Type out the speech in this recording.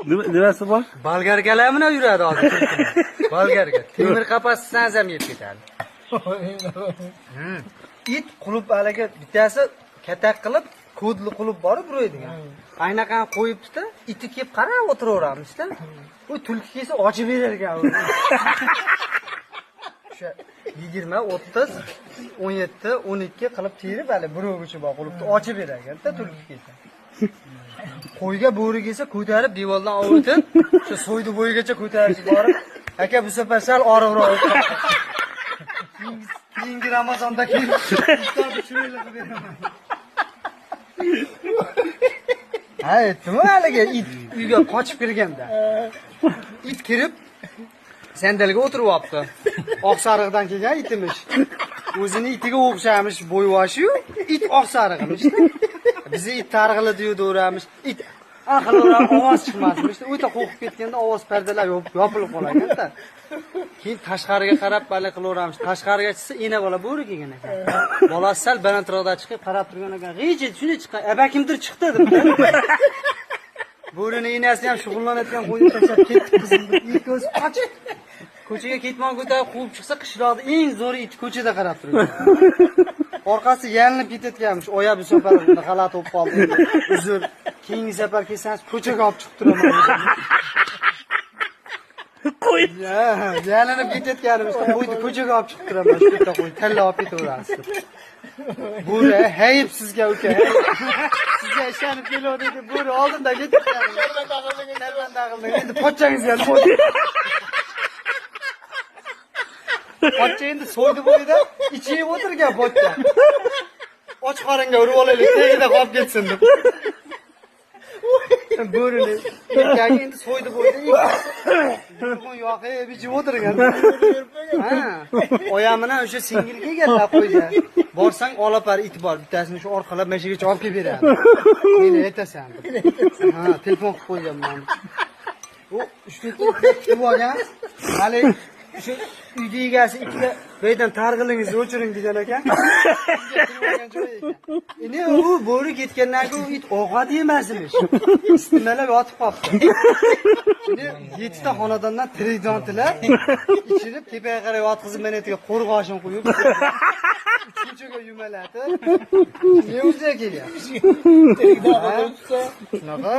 Nimasi bor? Bolgarkalar bilan yuradi hozir. Bolgarka. Temir qapasdan ham yeb ketadi. It qulub haligi bittasi katak qilib kodli qulub borib buraydigan. Aynaqani qo'yibdi-da, iti kelib qarab o'tiraveramizda. U tulki kelsa ochib berar ekan. O'sha 20, 30, 17, 12 qilib terib hali birovgacha bor qulubni ochib berar ekan-da tulki kelsa. Qo'yga bo'ri kelsa ko'tarib devordan ovutib, o'sha so'ydi bo'yigacha ko'tarib borib, aka bu safar sal oriqroq. Keyingi Ramazonda kelib iftorni chiroyli qilib beraman. Ha, aytdim haligi it uyga qochib kirganda. It kirib sandalga o'tirib olibdi. Oq sariqdan kelgan itimish. O'zini itiga o'xshamish bo'yvoshiyu, it oq sariqmishda. Bizni it targ'iladi deyaveramiz. It qilaverib ovoz chiqmasmishda. O'ta qo'rqib ketganda ovoz pardalari yopilib qolar-da. Keyin tashqariga qarab bali qilaveramiz. Tashqariga chiqsa ena bola bo'ri kelgan ekan. Bolasi sal balandroqda chiqib qarab turgan ekan. G'iychi shunday chiqqan. Aba kimdir chiqdi deb. Bo'rini enasi ham shug'ullanayotgan qo'yni tashlab ketdi qizim deb. Ikkovsi qochib ko'chaga ketmon ko'tarib quvib chiqsa qishloqda eng zo'r it ko'chada qarab turgan. Orqasi yalinib ketayotganmish. Oya bu safar g'alati bo'lib qoldi. Uzr. Keyingi safar kelsangiz ko'chaga olib chiqib turaman. Qo'y. Yalinib ketayotganimiz qo'yni ko'chaga olib chiqib turaman. Shu yerda qo'y tilla olib ketaverasiz. Bo'ri hayib sizga uka. Sizga ishonib keluvdik, bo'ri oldinda ketdi. Sharmanda qilding. Endi pochchangizga qo'y. Pochcha endi so'ydi bo'yida ichib o'tirgan pochcha. Och qoringa urib olaylik, tagida qolib ketsin deb. Bo'rini erkagi endi so'ydi bo'yida yurg'un yoqib ichib o'tirgan. Ha, oyam bilan o'sha singil kelganlar qo'yga. Borsang olapar it bor, bittasini shu orqalab mashinagacha olib kelib beradi. Meni aytasan. Ha, telefon qilib qo'yganman. U uchta kutib olgan. Hali o'sha uyda egasi ikkita bu yerdan targ'ilingizni o'chiring degan ekan. Endi u bo'ri ketgandan keyin it ovqat yemasmish. Istimalab yotib qolibdi. Endi 7 ta xonadondan tirikdon tilab ichirib tepaga qarab yotqizib mana yerga qo'rg'oshin qo'yib ko'chaga yumalatib ne o'ziga kelgan. Shunaqa.